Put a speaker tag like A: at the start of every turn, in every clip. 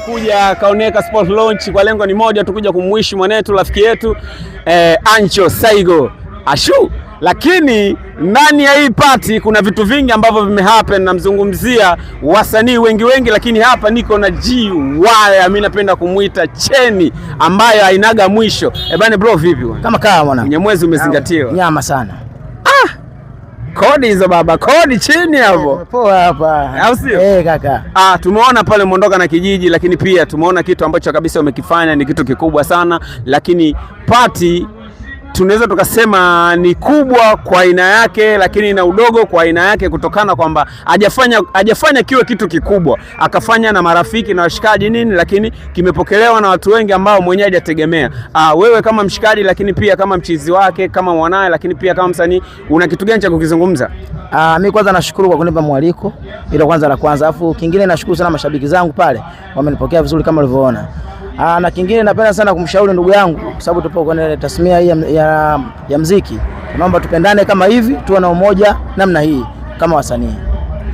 A: Tumekuja Kaoneka Sport Launch kwa lengo ni moja, tukuja kumwishi mwanetu rafiki yetu Ancho Saigo Ashu. Lakini ndani ya hii party kuna vitu vingi ambavyo vimehappen. Namzungumzia wasanii wengi wengi, lakini hapa niko na G Wire, mimi napenda kumwita Cheni ambayo hainaga mwisho. Eh bana bro, vipi bwana?
B: Kama kawa mwana.
A: Mnyamwezi umezingatiwa.
B: Nyama sana.
A: Kodi hizo baba, kodi chini hapo.
B: Poa hapa.
A: Au sio?
B: Eh, kaka.
A: Ah, tumeona pale umeondoka na kijiji, lakini pia tumeona kitu ambacho kabisa umekifanya ni kitu kikubwa sana, lakini party tunaweza tukasema ni kubwa kwa aina yake, lakini na udogo kwa aina yake, kutokana kwamba hajafanya kiwe kitu kikubwa, akafanya na marafiki na washikaji nini, lakini kimepokelewa na watu wengi ambao mwenyewe hajategemea. Ah, wewe kama mshikaji, lakini pia kama mchizi wake, kama mwanaye, lakini pia kama msanii, una kitu gani cha kukizungumza?
B: Ah, mimi kwanza nashukuru kwa kunipa mwaliko. Hilo kwanza la kwanza. Alafu kingine nashukuru sana mashabiki zangu pale. Wamenipokea vizuri kama ulivyoona. Ah, na kingine napenda sana kumshauri ndugu yangu kwa sababu tupo kwenye tasnia hii ya muziki. Naomba tupendane kama hivi, tuwe na umoja namna hii kama wasanii.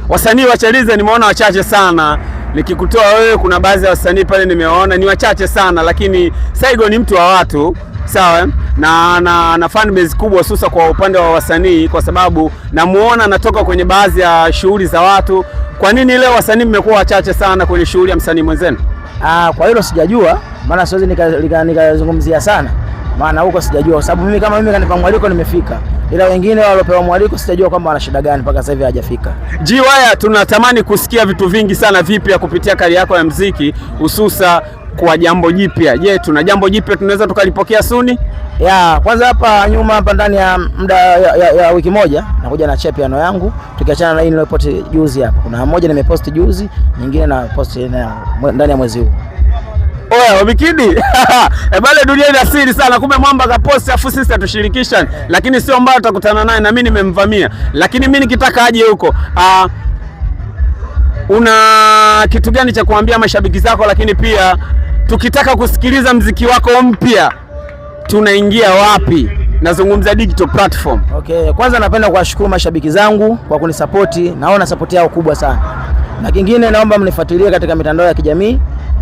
A: Wasanii wa Chalinze nimeona wachache sana. Nikikutoa wewe, kuna baadhi ya wasanii pale nimewaona ni wachache sana, lakini Saigo ni mtu wa watu, sawa eh? Na fan base kubwa hususa kwa upande wa wasanii, kwa sababu namuona anatoka kwenye baadhi ya shughuli za watu. Kwa nini leo wasanii mmekuwa wachache sana kwenye shughuli ya msanii mwenzenu?
B: Ah, kwa hilo sijajua, maana siwezi nikazungumzia sana, maana huko sijajua, kwa sababu mimi kama mimi kanipa mwaliko nimefika, ila wengine waliopewa mwaliko sijajua kwamba wana shida gani mpaka sasa hivi hajafika.
A: G Wire, tunatamani kusikia vitu vingi sana vipya kupitia kari yako ya mziki, hususa kwa jambo jipya. Je, tuna jambo jipya tunaweza tukalipokea suni?
B: Ya, kwanza hapa nyuma hapa ndani ya muda ya wiki moja nakuja na piano yangu, tukiachana na hii niliyoposti juzi hapa. Kuna moja nimeposti juzi, nyingine na posti ndani ya mwezi huu.
A: Oya, Wabikidi. Bale dunia ina siri sana. Kumbe mwamba kaposti afu sisi atushirikisha, lakini sio mbaya, tutakutana naye na mimi nimemvamia, lakini mimi nikitaka aje huko. Una kitu gani cha kuambia mashabiki zako, lakini pia tukitaka kusikiliza mziki wako mpya tunaingia wapi? Nazungumza digital platform.
B: Okay, kwanza napenda kuwashukuru mashabiki zangu kwa kunisapoti, naona sapoti yao kubwa sana. Na kingine naomba mnifuatilie katika mitandao ya kijamii.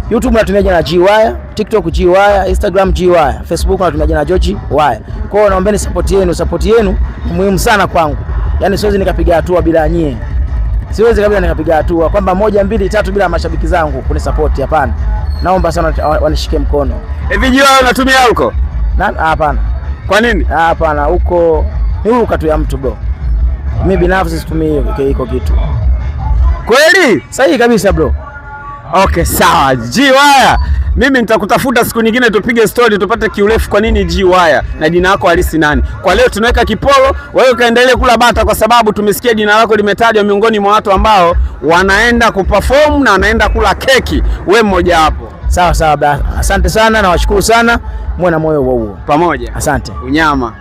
B: YouTube natumia jina G Wire, TikTok G Wire, Instagram G Wire, Facebook natumia jina George Wire. Kwa hiyo naombeni support yenu, support yenu ni muhimu sana kwangu. Yaani siwezi nikapiga hatua bila nyie. Siwezi kabisa nikapiga hatua kwamba 1 2 3 bila mashabiki zangu kunisapoti, hapana. Naomba sana wanishike mkono.
A: Hivi G Wire unatumia huko?
B: Hapana.
A: Kwa nini?
B: Hapana, huko ni huko tu ya mtu bro. Mimi binafsi situmii hiyo kitu.
A: Kweli?
B: Sahihi kabisa bro.
A: Okay, sawa. G Wire, mimi nitakutafuta siku nyingine tupige story tupate kiurefu kwa nini G Wire na jina lako halisi nani. Kwa leo tunaweka kipolo, wewe kaendelee kula bata kwa sababu tumesikia jina lako limetajwa miongoni mwa watu ambao wanaenda kuperform na wanaenda kula keki. We mmoja wapo.
B: Sawa sawa, asante sana na washukuru sana. Muwe na moyo huo huo.
A: Pamoja.
B: Asante.
A: Unyama.